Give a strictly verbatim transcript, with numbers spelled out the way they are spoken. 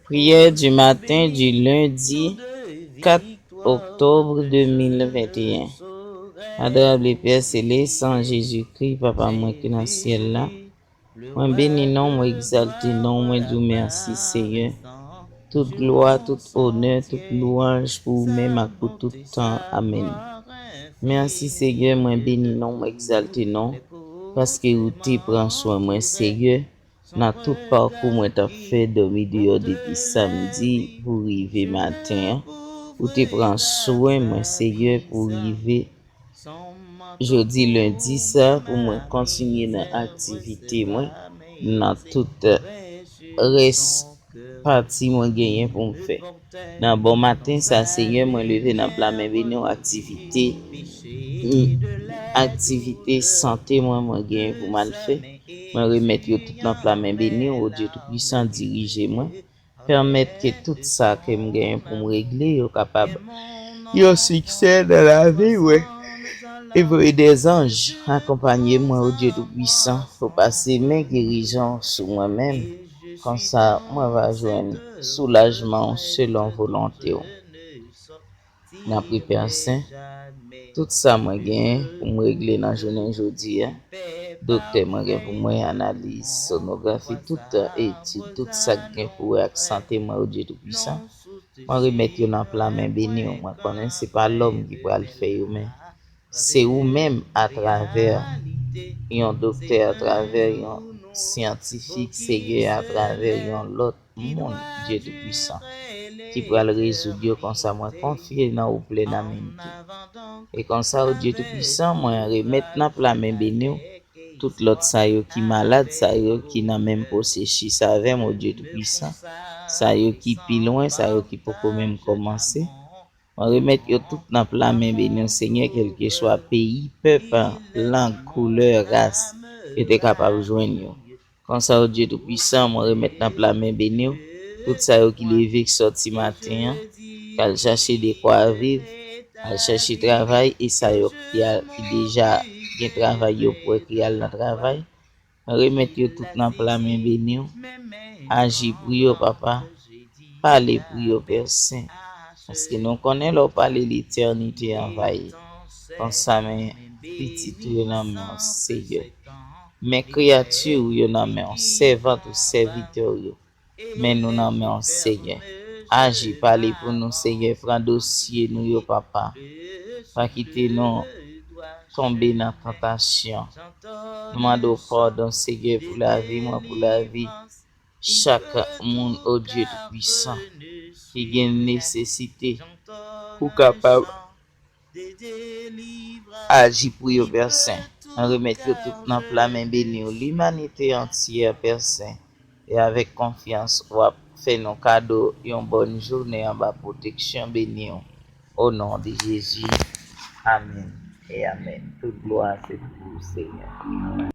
Prière du matin du lundi quatre octobre deux mille vingt et un. Adorable Père Céleste, en Jésus-Christ, Papa mwen ki nan syèl la, mwen beni non, mwen egzalte non, mwen di w mèsi, Seyè. Tout glwa, tout onè, tout lwanj pou ou menm ak pou tout tan. Amèn. Mèsi, Seyè, mwen beni non, mwen egzalte non, paske ou te pran swen mwen, Seyè. Nan tout pakou mwen t ap fè dòmi deyò depi samdi pou rive maten an, ou te pran swen mwen, Seyè, pou rive jodi lendi sa, pou mwen kontinye nan aktivite mwen, nan tout rès pati mwen genyen pou m fè. Nan bon maten sa, Seyè, mwen leve nan pla men beni w, aktivite, aktivite sante mwen, mwen genyen pou m al fè. Mwen remèt yo tout nan pla men beni w, o Dye Toupisan, dirije mwen. Pèmèt ke tout sa ke m genyen pou m regle, yo kapab yon siksè nan lavi mwen. E voye dèzanj akonpanye mwen, o Dye Toupisan, pou pase men gerizon sou mwen menm. Konsa, mwen va jwenn soulajman w selon volonte w. Nan pri Pè Sen, tout sa mwen genyen pou m regle nan jounen jodi a, doktè mwen gen pou mwen, analiz, sonografi, tout etid, tout sa k gen pou wè ak sante mwen, o Dye Toupisan, mwen remèt yo nan pla men beni w. Mwen konnen se pa lòm ki pral fè yo, men se ou menm atravè yon doktè, atravè yon syantifik, Seyè, atravè yon lòt moun, Dye Toupisan, ki pral rezoud yo. Konsa mwen konfye nan ou plèn amennte. E konsa, o Dye Toupisan, mwen remèt nan pla men beni w tout lòt sa yo ki malad, sa yo ki nan menm pwosesis avè m, o Dye Toupisan, sa yo ki pi lwen, sa yo ki poko menm kòmanse. Mwen remèt yo tout nan pla men beni w, Senyè, kèlkeswa peyi, pèp, lang, koulè, ras yo te kapab jwenn yo. Konsa, o Dye Toupisan, mwen remèt nan pla men beni w tout sa yo ki leve, ki sòti maten an, k al chache dekwa viv, al chache travay, e sa yo ki al, ki deja gen travay, yo prè ki al nan travay. Mwen remèt yo tout nan pla men beni w. Aji pou yo, Papa. Pale pou yo, Pè Sen. Paske nou konnen lè w pale, letènite anvayi. Konsa, men pitit ou yo nan men w, Seyè. Men kreyati ou yo nan men w, sèvant ou, sèvitè w yo. Men nou nan men w, Seyè. Aji, pale pou nou, Seyè. Pran dosye nou yo, Papa. Pa kite nou tonbe nan tantasyon. Nou mande w padon, Seyè, pou lavi mwen, pou lavi chak moun, o Dye Toupisan, ki gen nesesite pou kapab aji pou yo, Pè Sen. Mwen remèt yo tout nan pla men beni w, limanite antyè, Pè Sen. E avèk konfyans, w ap fè nou kado yon bòn jounen anba pwoteksyon beni w. O non de Jezi. Amèn e amèn. Tout glwa se pou ou, Senyè.